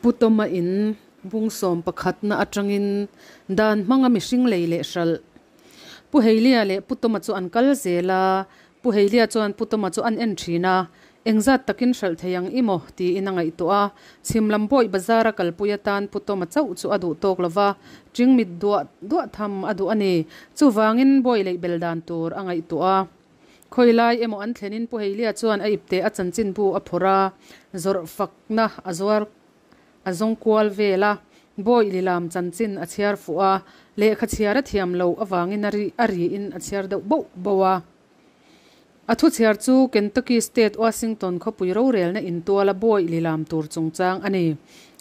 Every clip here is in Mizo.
Pu Tawma in bung sawm pakhatna atangin dan hmanga mihring lei leh hralh. Pu Heilia leh Pu Tawma chu an kal zel a, Pu Heilia chuan Pu Tawma chu an en thin a, engzat takin hralh thei ang i maw tiin a ngaihtuah a. Chhim lam Bawih Bazar a kalpui atan Pu Tawma chauh chu a duh tawk lo va, ṭingmit duah duah tham a duh a ni. Chuvangin Bawih leih bel dan tur a ngaihtuah a. Khawi lai emaw an thlenin Pu Heilia chuan a ipte a chanchinbu a phawrh a, zawrh fakna a zuar a zawng kual vel a, Bawih lilam chanchin a chhiar fuh a, lehkha chhiar a thiam loh avangin a ri a riin a chhiar deuh boh boh a. A thu chhiar chu Kentucky State Washington khawpui rorelna intuala Bawih lilam tur chungchang a ni.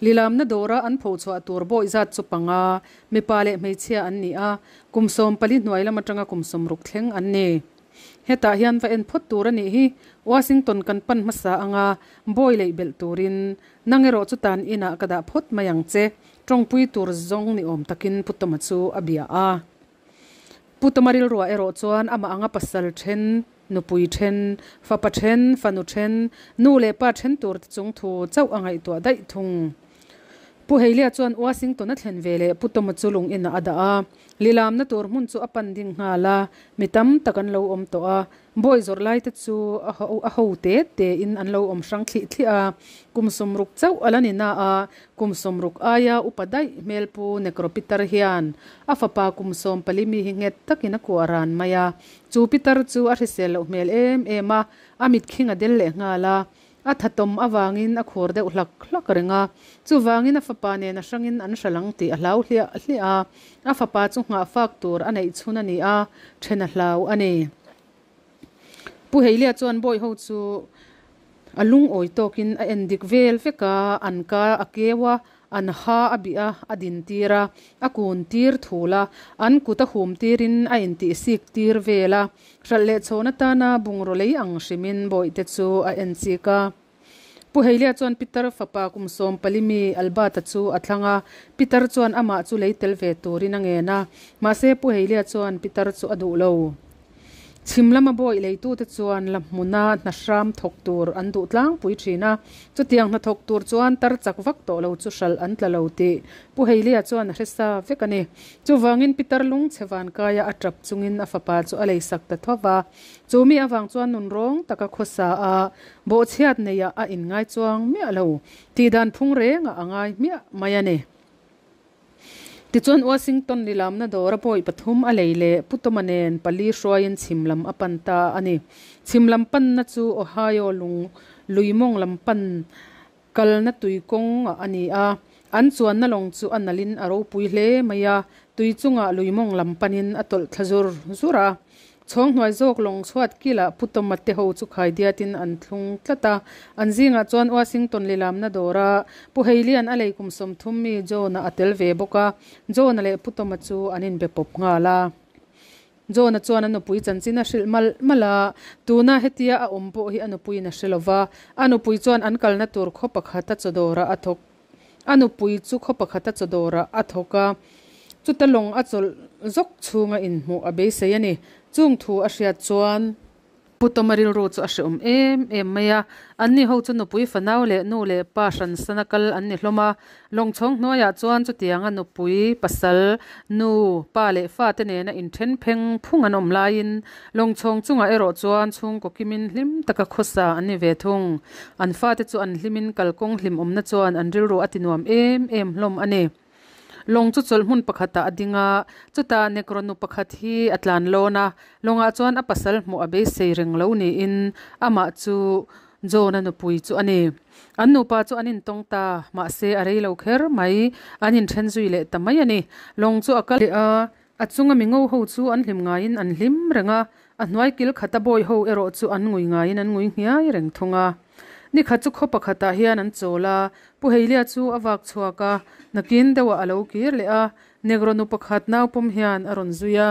Lilamna dawra an phochhuah tur Bawih zat chu panga, mipa leh hmeichhia an ni a, kum 14 hnuai lam atanga kum 60 thleng an ni. Hetah hian va en phawt tur a nih hi, Washington kan pan hmasa anga bawi leih belh turin nang erawh chu tan inah ka dah phawt mai ang che, tawngpui tur zawng ni awm takin Pu Tawma chu a bia a. Pu Tawma rilruah erawh chuan amah anga pasal then, nupui then, fapa then, fanu then, nu leh pa then tur te chung thu chauh a ngaihtuah daih thung. Pu Heilia chuan Washington a thlen ve leh Pu Tawma chu lung inah a dah a. Lilamna tur hmun chu a pan ding nghal a, mi tam tak an lo awm tawh a. Bawi zawrh lai te chu a ho a ho te te in an lo awm hrang thlih thlih a. Kum 60 chauh a la ni na a, kum 60 aia upa daih hmel Pu Nekro Pitar hian a fapa kum 14 mi hi nghet takin a kuah ran mai a. Chu Pitar chu a hrisel loh hmel em em a, a mitkhing a del leh nghal a. A thatawm avangin a khur deuh hlak hlak reng a, chuvangin a fapa nen a hrangin an hra lang tih a hlau hliah hliah a, a fapa chu nghah fak tur a neih chhun a ni a, then a hlau a ni. Pu Heilia chuan bawi ho chu a lungawi tawkin a en dik vel vek a, an ka a keu a, An ha a bih a, a din tir a, a kun tir thul a, an kut a hum tirin a intih sik tir vel a. Hralh leh chhawn atana bungraw lei ang hrimin bawihte chu a en chik a. Pu Heilia chuan Peter fapa kum 14 mi Albert-a chu a thlang a, Peter chuan amah chu lei tel ve turin a ngen a, mahse Pu Heilia chuan Peter chu a duh lo. Chhim lama bawih leitute chuan la hmuna hna hram thawk tur an duh tlangpui thin a, chutiang hna thawk tur chuan tar chak vak tawh lo chu hralh an tla lo tih Pu Heilia chuan a hre sa vek a ni. Chuvangin Pitar lungchhe vankaia a tap chungin a fapa chu a leisak ta tho va, chu mi avang chuan nun rawng taka khawsa a bawhchhiat neiah a inngai chuang miah lo tih dan phung rengah a ngai hmiah mai a ni. Tichuan Washington lilamna dawra bawi pathum a lei leh Pu Tawma nen pali hruaiin chhim lam a pan ta a ni. Chhim lam panna chu Ohio lung lui mawng lam pan kalna tui kawng ah a ni a. An chuanna lawng chu a nalhin a ropui hle mai a, tui chungah lui mawng lam panin a tawlh thla zur zur a. Chhawng hnuai zawk lawng chhuat kilah Pu Tawma te ho chu khaidiatin an thlung tlat a. An zingah chuan Washington lilamna dawra Pu Heilian a lei kum 30 mi John-a a tel ve bawk a. John-a leh Pu Tawma chu an inbe pawp nghal a. John-a chuan a nupui chanchin a hrilh malh malh a, tuna hetia a awm pawh hi a nupuiin a hre lo va. A nupui chuan an kalna tur khaw pakhata chaw dawrah a thawk. A nupui chu khaw pakhata chaw dawrah a thawk a, chuta lawng a chawlh zawk chhunga inhmuh a beisei a ni. Chung thu a hriat chuan. Pu Tawma rilru chu a hreawm em em mai a, anni ho chu nupui fanau leh nu leh pa hran sana kal an ni hlawm a. Lawng chhawng hnuaiah chuan chutianga nupui, pasal, nu, pa leh fate nena inthen pheng phung an awm laiin Lawng chhawng chungah erawh chuan chhungkaw kimin hlim taka khawsa an ni ve thung. An fate chu an hlimin kalkawng hlimawmna chuan an rilru a tinuam em em hlawm a ni. Lawng chu chawlh hmun pakhatah a ding a, chutah Nekro nu pakhat hi a tlan lawn a, lawngah chuan a pasal hmuh a beisei reng lo niin amah chu John-a nupui chu a ni. An nupa chu an intawng ta, mahse a rei lo kher mai, an inthen zui leh ta mai a ni. Lawng chu a kal leh a, A chunga mi ngo ho chu an hlim ngaiin an hlim reng a, a hnuai kil khata bawi ho erawh chu an ngui ngaiin an ngui hniai reng thung a. Ni khat chu khaw pakhatah hian an chawl a, Pu Heilia chu a vak chhuak a, nakin deuhah a lo kir leh a, Negro nu pakhat nau pawm hian a rawn zui a.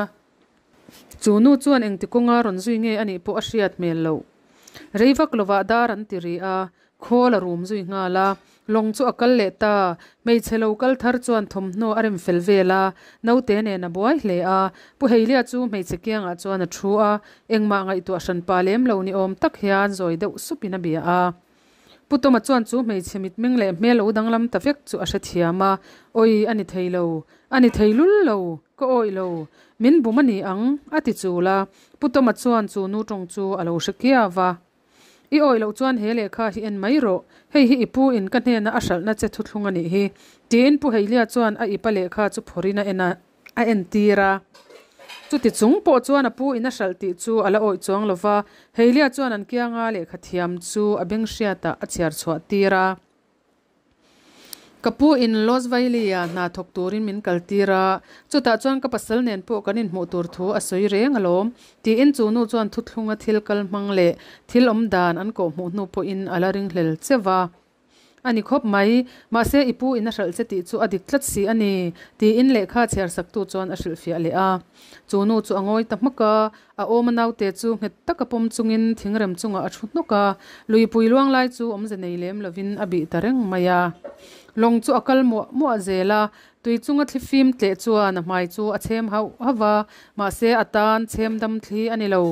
Chu nu chuan engti kawnga rawn zui nge a nih pawh a hriat hmel loh. Rei vak lovah dar an ti ri a, Khawl a rum zui nghal a, lawng chu a kal leh ta. Hmeichhe lo kal thar chuan thawmhnaw a rem fel vel a, naute nen a buai hle a. Pu Heilia chu hmeichhe kiangah chuan a thu a, engmah ngaihtuah hran pa lem lo ni awm tak hian zawi deuh supin a bia a. Pu Tawma chuan chu hmeichhe mitmeng leh hmel lo danglam ta vek chu a hrethiam a, Awi, a ni thei lo, a ni thei lul lo, ka awih lo, min bum a ni ang, a ti chul a. Pu Tawma chuan chu nu tawng chu a lo hre kiau va. I awih loh chuan he lehkha hi en mai rawh, hei hi i pu in ka hnena a hralhna che thuthlung a nih hi, tiin Pu Heilia chuan a ipa lehkha chu phawrhin a en a. A entir a. Chuti chung pawh chuan a pu in a hralh tih chu a la awih chuang lo va, Heilia chuan an kianga lehkha thiam chu a beng hriatah a chhiar chhuah tir a. Ka pu in Los Vailea hna thawk turin min kal tir a, chutah chuan ka pasal nen pawh kan inhmuh tur thu a sawi reng alawm, tiin chu nu chuan thuthlunga thil kal hmang leh thil awm dan an kawh hmuh hnu pawhin a la ringhlel che va. A ni khawp mai, mahse i pu in a hralh che tih chu a dik tlat si a ni, tiin lehkha chhiar saktu chuan a hrilhfiah leh a. Chu nu chu a ngawi ta hmak a, a awm a naute chu nghet taka pawm chungin thingrem chungah a thu hnawk a, luipui luang lai chu awmze nei lem lovin a bih ta reng mai a. Lawng chu a kal muah muah zel a, tui chunga thli fim tleh chuan a hmai chu a chhem hauh hauh va, mahse a tan chhem dam thli a ni lo.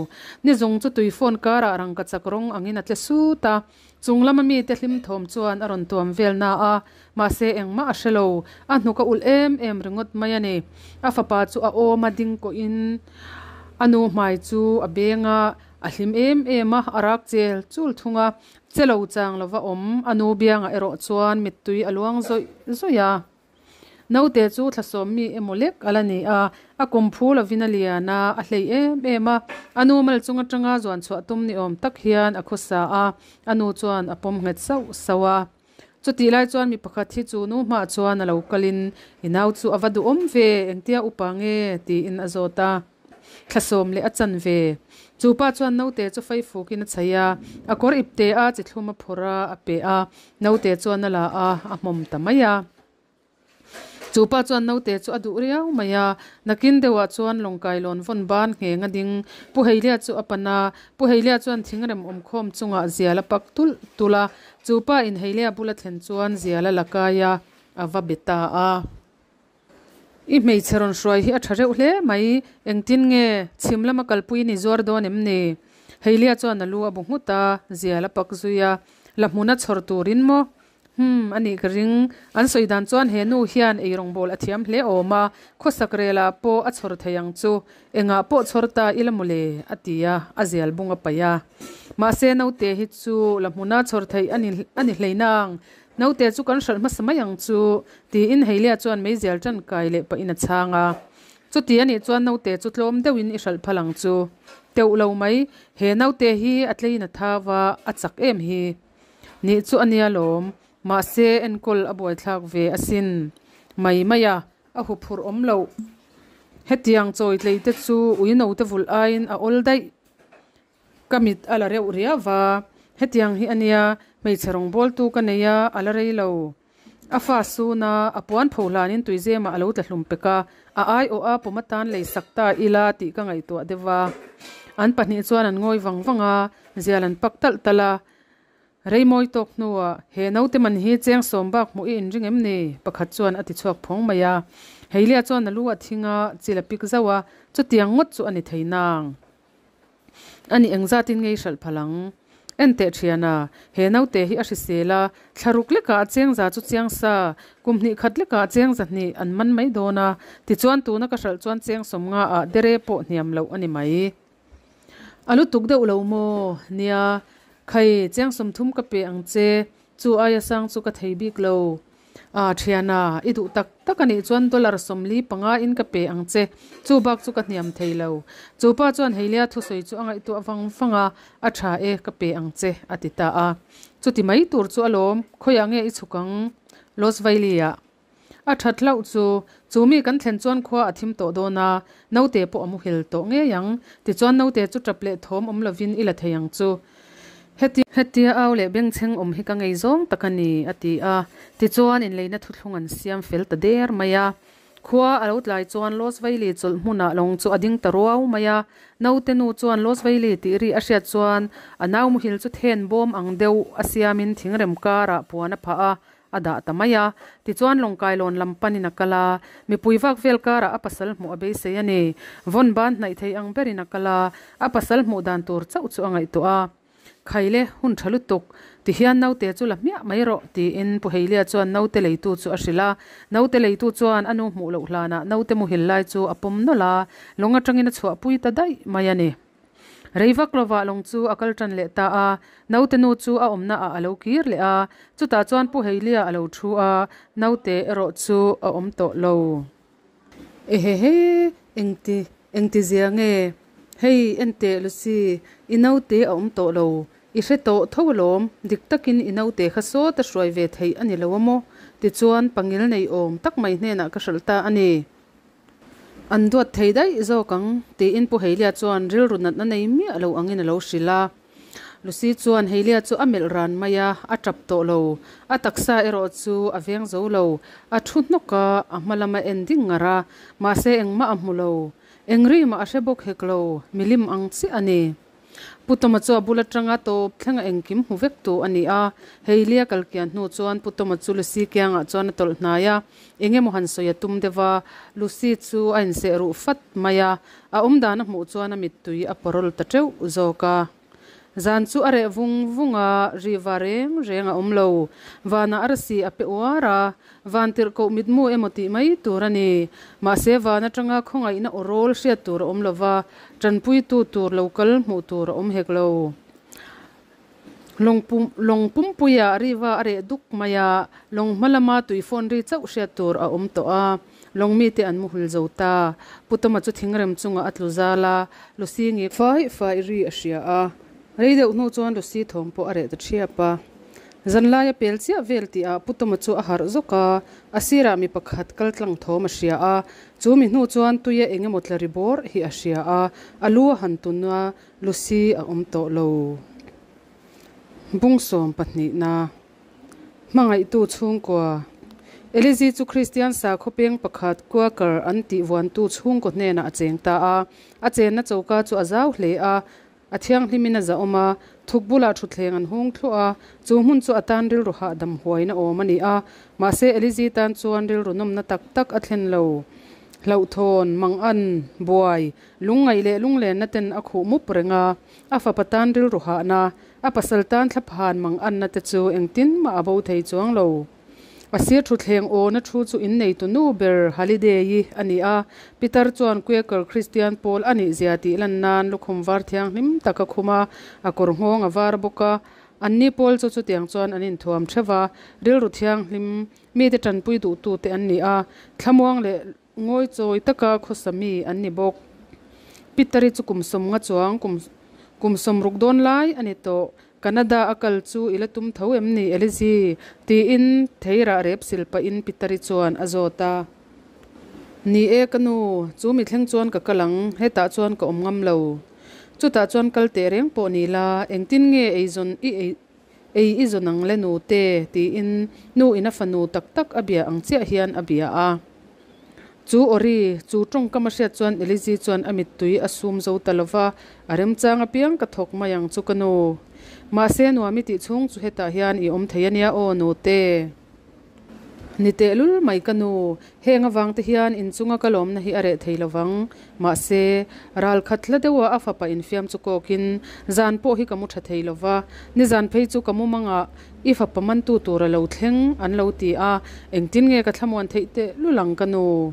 Nizung chu tui phone karah rangkachak rawng angin a tle sut a. Chung lama mite hlim thawm chuan a rawn tuam vel na a, mahse engmah a hre lo, a hnuk a ulh em em ringawt mai a ni. A fapa chu a awm a ding kawhin a nu hmai chu a beng a, a hlim em em a, a rak chel chul thung a, che lo chang lova awm a nu biangah erawh chuan mittui a luang zawih zawih a. Naute chu thlasawm mi emaw lek a la ni a, a kum phu lovin a lian a, a hlei em em a. A nu mal chung atanga zuan chhuah tum ni awm tak hian a khawsa a, a nu chuan a pawm nghet sauh sauh a. Chutih lai chuan mi pakhat hi chu nu hmaah chuan a lo kalin, I nau chu a va duhawm ve, engtia upa nge? tiin a zawt a. Thlasawm leh a chan ve. Chu pa chuan naute chu fei fukin a chhaih a, a kawr ipte a chi thlum a phawrh a, a pe a, naute chuan a la a, a hmawm ta mai a. Chu pa chuan naute chu a duh riau mai a, nakin deuhah chuan lawngkai lawn vawn ban ngheng a ding. Pu Heilia chu a pan a, Pu Heilia chuan thingrem awmkhawm chungah zial a pak tulh tulh a, chu pa in Heilia bula thlen chuan zial a la kai a, a va be ta a. I hmeichhe rawn hruai hi a tha reuh hle mai, engtin nge chhim lama kalpui ni zuar dawn em ni? Heilia chuan a lu a bu nghut a, zial a pak zui a, la hmuna chhawr turin maw? Humm, a nih ka ring. An sawi dan chuan he nu hian ei rawngbâwl a thiam hle awm a, khawsak relah pawh a chhawr thei ang chu. Engah pawh chhawr ta ila mawle, a ti a, a zial bung a paih a. Mahse, naute hi chu la hmuna chhawr theih a ni a ni hlei nang. Naute chu kan hralh hmasa mai ang chu, tiin Heilia chuan meizial ṭankai leh pahin a chhang a. Chuti a nih chuan naute chu tlawm deuhin i hralh phal ang chu. Teuh lo mai, he naute hi a tlein a thau a, a chak em hi. Nih chu a nia lawm, mahse enkawl a buaithlak ve asin. Mai mai a, a huphurh awm loh. Hetiang chawi tlei te chu ui note vulh aiin a awl daih. Ka mit a la reuh riau va, hetiang hi a nia, hmeichhe rawngbawltu ka nei a, a la rei lo. A fa sun a, a puan pho hlanin tuizemah a lo tla hlum pek a, a aiawh a pawm atan lei sak ta ila tih ka ngaihtuah deuh a. An pahnih chuan an ngawi vang vang a, zial an pak talh talh a. Rei mawi tawk hnuah, He naute man hi cheng sawm bak hmuh i inring em ni? Pakhat chuan a ti chhuak phawng mai a. Heilia chuan a lu a thing a, chil a pik zauh a, chutiang ngawt chu a ni thei nang. A ni engzatin ngei hralh phal ang? En teh thian a, he naute hi a hrisel a, thla ruk lekah a cheng za chu chiang sa, kum hnih khat lekah cheng za hnih an man mai dawn a, tichuan tuna ka hralh chuan cheng sawm nga ah dere pawh hniam loh a ni mai. A lutuk deuh lo maw? Nia, khai cheng 30 ka pe ang che, chu aia sang chu ka thei bik lo. A, thiana, i duh tak tak a nih chuan dollar 45 in ka pe ang che, chu bak chu ka hniam thei lo. Chu pa chuan Heilia thusawi chu a ngaihtuah vang vang a, A tha e, ka pe ang che, a ti ta a. Chuti mai tur chu alawm, khawiah nge i chhuk ang? Los Vailea. A that hlauh chu, chu mi kan thlen chuan khua a thim tawh dawn a, naute pawh a muhil tawh ngei ang. Tichuan naute chu tap leh thawm awm lovin i la thei ang chu. Heti. Hetia au leh bengchheng awm hi ka ngei zawng tak a ni, a ti a. Tichuan inleina thuthlung an siam fel ta der mai a. Khua a lo tlai chuan Los Vaili chawlh hmunah lawng chu a ding ta ruau mai a. Naute nu chuan Los Vaili tih ri a hriat chuan a nau muhil chu then bawm ang deuh a siamin thingrem karah puan a phah a, a dah ta mai a. Tichuan Lawngkailawn lam panin a kal a, mipui vak vel karah a pasal hmuh a beisei a ni. Vawn ban hnaih thei ang berin a kal a, a pasal hmuh dan tur chauh chu a ngaihtuah a. Khaile, hun tha lutuk, tihian naute chu la hmiah mai rawh, tiin Pu Heilia chuan naute leitu chu a hrilh a. Naute leitu chuan a nu hmuh loh hlanah naute muhil lai chu a pawm nawlh a, lawng atangin a chhuahpui ta daih mai a ni. Rei vak lovah lawng chu a kal tan leh ta a, naute nu chu a awmna ah a lo kir leh a, chutah chuan Pu Heilia a lo thu a, naute erawh chu a awm tawh lo. Ehehe, engti, engti zia nge? Hei, enteh Lucy, i naute a awm tawh lo, i hre tawh tho alawm, dik takin i naute kha sawta hruai ve theih a ni lo a maw? Tichuan pangil nei awm tak mai hnenah ka hralh ta a ni. An duat thei daih zawk ang, tiin Pu Heilia chuan rilru natna nei miah lo angin a lo hrilh a. Lucy chuan Heilia chu a melh ran mai a, a tap tawh lo. A taksa erawh chu a veng zo lo. A thu hnawk a, a hma lam a en ding ngar a, mahse engmah a hmu lo. Eng ri mah a hre bawk hek lo, milim ang chiah a ni. Pu Tawma chu a bul atanga tawp thlenga engkim hmu vek tu a ni a, Heilia kal kian hnu chuan Pu Tawma chu Lucy kiangah chuan a tawlh hnai a, eng emaw han sawi a tum deuh a, Lucy chu a inseh ruh fat mai a, a awmdan a hmuh chuan a mittui a pawrawl ta teuh zawk a. Zan chu a reh vung vung a, ri va reng reng a awm lo. Vanah arsi a pe uar a, Van tirhkoh mitmu emaw tih mai tur a ni. Mahse van atanga khawngaihna aw rawl hriat tur a awm lo va, tanpuitu tur lo kal hmuh tur a awm hek lo. Lawng pum lawng pumpuia riva a reh duk mai a, lawng hma lama tui fawn ri chauh hriat tur a awm tawh a. Lawng mite an muhul zo ta. Pu Tawma chu thingrem chungah a tlu zal a, Lucy nge fai fai ri a hria a. Rei deuh hnu chuan Lucy thawm pawh a reh ta thiap a. Zanlai a pel chiah vel tih ah Pu Tawma chu a harh zawk a, a sirah mi pakhat kal tlang thawm a hria a, chu mi hnu chuan tuia eng emaw tla ri bawr hi a hria a, a lu a han tun a, Lucy a awm tawh lo. Bungsawm pahnihna Hmangaihtu chhungkua Elizi chu Kristian sakhaw peng pakhat Quaker an tih vuantu chhungkaw hnenah a cheng ta a, a chenna choka chu a zau hle a, A thianghlimin a zahawm a, thuk bulah thutthleng an hung thluah a, chu hmun chu a tan rilru hahdam huaina awm a ni a, mahse Elizi tan chuan rilru nawmna tak tak a thlen lo. Hlauhthawn, mangan, buai, lungngaih leh lunglenna ten a khuh mup reng a, a fapa tan rilru hahna, a pasal tan thlaphan manganna te chu engtin mah a bo thei chuang lo. A sir thutthleng awna thu chu inneitu nu ber Haliday-i a ni a, Peter chuan Quaker Kristian pawl a nih zia tih lan nan lukhum var thianghlim tak a khum a, a kawr nghawng a var bawk a. Anni pawl chu chutiang chuan an inthuam theuh a, rilru thianghlim mite tanpui duhtute an ni a, thlamuang leh Ngawichawi taka khawsa mi an ni bawk. Peter-i chu kum sawmnga chuang kum kum sawmruk dawn lai a ni tawh. Canada a kal chu i la tum tho em ni Elizi? tiin theirah rep sil pahin Peter-i chuan a zawt a. Ni e ka nu, chu mi thleng chuan ka kal ang, hetah chuan ka awm ngam lo. Chutah chuan kal teh reng pawh ni la, engtin nge eizawn i ei Ei i zawn ang le nu te, tiin nu in a fanu tak tak a bia ang chiah hian a bia a. Chu awri, chu tawngkam a hriat chuan Elizi chuan a mittui a sum zo ta lo va, a remchang apiang ka thawk mai ang chu ka nu. Mahse nuam i tih chhung chu hetah hian i awm thei a nia aw nu te. Ni tehlul mai ka nu, heng avang te hian inchunga ka lawmna hi a reh thei lovang. Mahse, ral khat hla deuha a fapa infiam chu kawkin zan pawh hi ka mu tha thei lova, nizan phei chu ka mu mangah i fapa mantu tur a lo thleng an lo ti a, engtin nge ka thlamuan theih tehlul ang ka nu?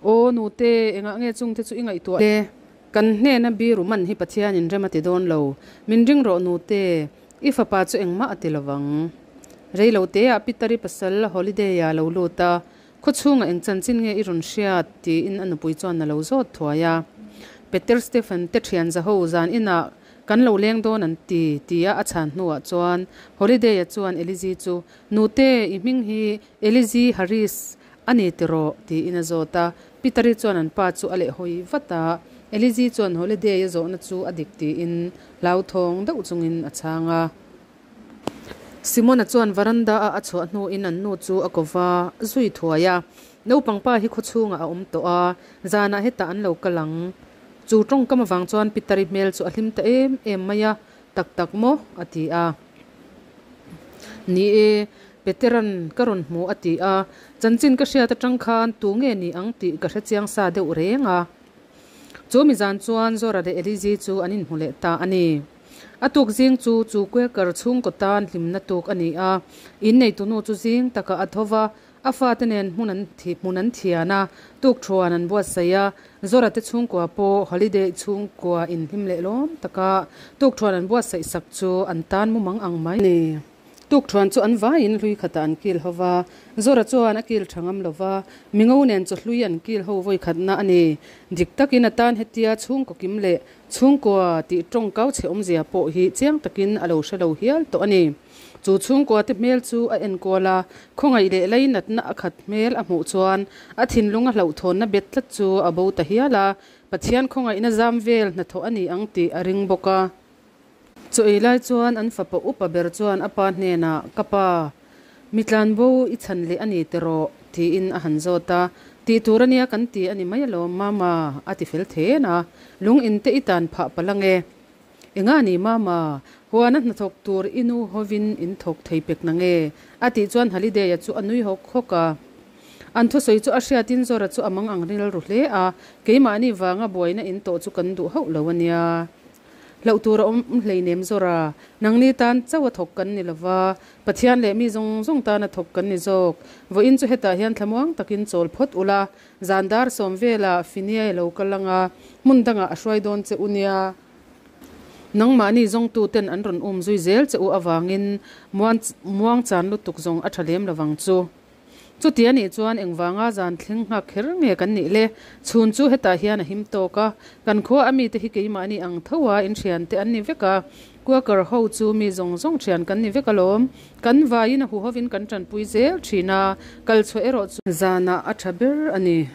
Aw nute, engah nge chungte chu i ngaihtuah le? Kan hnena biru man hi Pathianin rem a ti dawn lo, min ring rawh nute, I fapa chu engmah a ti lovang. Rei lo teah Peter-i pasal holiday-ah a lo lut a, Khaw chhungah eng chanchin nge i rawn hriat? tiin a nupui chuan a lo zawt thuai a. Peter Stephen te thian zaho zan inah kan lo leng dawn an ti, tia a chhan hnuah chuan Holiday-a chuan Elizi chu, Nute, i hming hi Elizi Harris a ni tiraw? tiin a zawt a. Peter-i chuan an pa chu a lehhawi vat a, Elizi chuan Holiday-a zawhna chu a dik tiin Hlauthawng deuh chungin a chhang a. Simona chuan varanda-a a chhuah hnuin an nu chu a ko va zui thuai a. Naupang pa hi khawchhungah a awm tawh a, zanah hetah an lo kal ang. Chu tawngkam avang chuan Peter-i hmel chu a hlim ta em em mai a, Tak tak maw? a ti a. Ni e, Peter-a'n ka rawn hmu a ti a. Chanchin ka hriat atang khan tu nge ni ang tih ka hre chiang sa deuh reng a. Chu mi zan chuan Zora leh Elizi chu an inhmu leh ta a ni. A tuk zing chu chu Quaker chhungkaw tan hlimna tuk a ni a. Inneitunu chu zing takah a tho va, a fate nen hmun an hmun an thian a, tukthuan an buatsaih a. Zora te chhungkua pawh holiday chhungkua inhlim leh lawm taka tukthuan an buatsaih sak chu an tan mumang ang mai a ni. Tukthuan chu an vaiin hlui khatah an kil ho va, Zora chuan a kil tha ngam lo va, Mingo nen chaw hlui an kil ho vawi khatna a ni. Dik takin a tan hetia chhungkaw kim leh chhungkua tih tawngkau chhe awmzia pawh hi chiang takin a lo hre lo hial tawh a ni. Chu chhungkua te hmel chu a enkual a, khawngaih leh leinatna a khat hmel a hmuh chuan a thinlung a hlauhthawnna bet tlat chu a bo ta hial a, Pathian khawngaihna zam vel hnathawh a ni ang tih a ring bawk a. Chaw ei lai chuan an fapa upa ber chuan a pa hnenah, Ka pa, mi tlanbo i chhan leh a ni tiraw? tiin a han zawt a. Tih tur a nia kan ti a ni mai alawm, Mama, a ti fel then a. Lung in te i tan phah palh ang e. Enga ni, Mama, huana hnathawk tur i nu hovin in thawk thei pek na nge? a tih chuan Haliday-a chu a nui hawk hawk a. An thusawi chu a hriatin Zora chu a mang ang rilru hle a, Keimahni vanga buaina in tawh chu kan duh hauh lo a nia. Hlauh tur a awm hleinem Zora, nangni tan chauh a thawk kan ni lova, Pathian leh mi zawng zawng tan a thawk kan ni zawk. Vawiin chu hetah hian thlamuang takin chawl phawt ula, zan dar sawm velah Finiai lo kal anga hmun dangah a hruai dawn che u nia. Nangmahni zawngtuten an rawn um zui zel che u avangin muang chan lutuk zawng a tha lem lovang chu. Chuti a nih chuan engvanga zan thleng nghak kher nge kan nih le? Chhun chu hetah hian a him tawk a, kan khua a mite hi keimahni ang tho a, inthiante an ni vek a, Quaker ho chu mi zawng zawng thian kan ni vek alawm. Kan vaiin a huhovin kan tanpui zel thin a, kal chhuah erawh chu zanah a tha ber a ni.